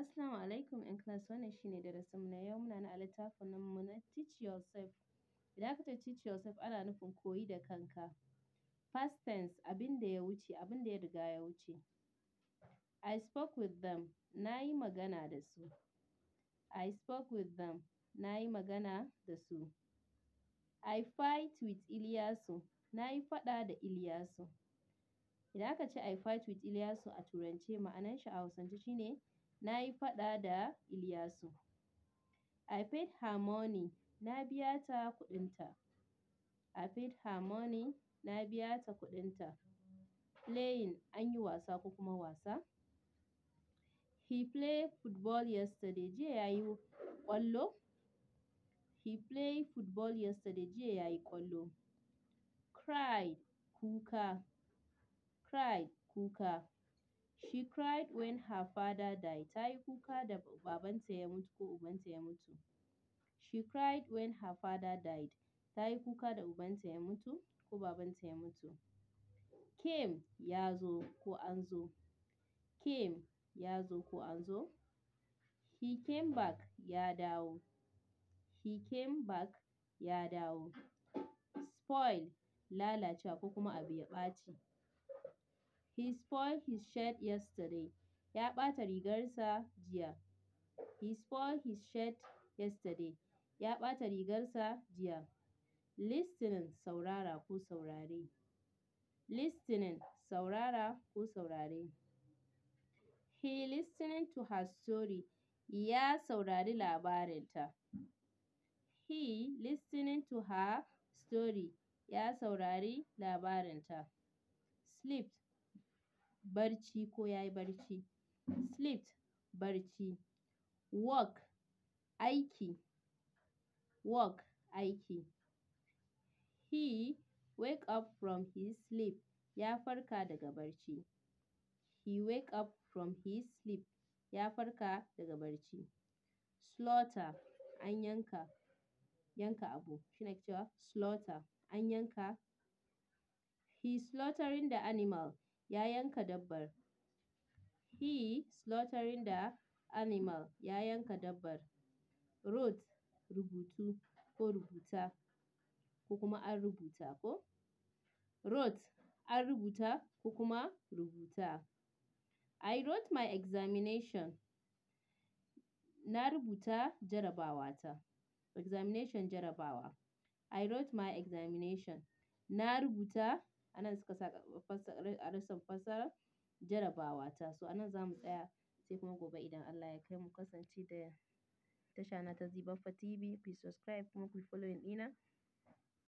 Assalamu alaikum ‘yan class, wannan shi ne darasinmu na yau. Muna nan a littafin mu na Teach Yourself. Idan aka ce "Teach Yourself", ana nufin koyi da kanka. Past tense, abin da ya wuce, abin da ya riga ya wuce. I spoke with them, na yi magana da su. I spoke with them, na yi magana da su. I fight with Iliyasu, na yi faɗa da Iliyasu. Idan aka ce "I fight with Iliyasu" a Turance, ma'anar shi a Hausance shi ne na yi faɗa da Iliyasu. I paid her money, na biya ta kuɗinta. I paid her money, na biya ta kuɗinta. Playing, an yi wasa ko kuma wasa. He played football yesterday, jiya ya yi ƙwallo. He played football yesterday, jiya ya yi ƙwallo. Cried, kuka. Cried, kuka. She cried when her father died. Ta yi kuka da babanta ya mutu ko ubanta ya mutu. She cried when her father died. Ta yi kuka da ubanta ya mutu ko babanta ya mutu. Came, ya zo ko an zo. Came, ya zo ko an zo. He came back, ya dawo. He came back, ya dawo. Spoil, lalacewa ko kuma abu ya ɓaci. He spoiled his shirt yesterday. Ya ɓata rigarsa jiya. He spoiled his shirt yesterday. Ya ɓata rigarsa jiya. Listening, saurara ko saurare. Listening, saurara ko saurare. He listening to her story. Ya saurari labarinta. He listening to her story. Ya saurari labarinta. Slept, barci ko ya yi barci. Slept, barci. Work, aiki. Work, aiki. He wake up from his sleep. Ya farka daga barci. He wake up from his sleep. Ya farka daga barci. Slaughter, an yanka, yanka abu. Shi ne ake cewa slaughter, an yanka. He slaughtering the animal. Ya yanka dabbar. He slaughtering the animal. Ya yanka dabbar. Wrote, rubutu ko rubuta ko kuma an rubuta ko. Wrote, an rubuta ko kuma rubuta. I wrote my examination. Na rubuta jarabawata. Examination, jarabawa. I wrote my examination. Na rubuta, anan suka sa a rasa fassara, jarabawata. So anan za mu tsaya, sai kuma gobe idan Allah ya kai mu. Kasance da tasha na ta Zibaffa TV. Ku subscribe kuma ku following ɗina.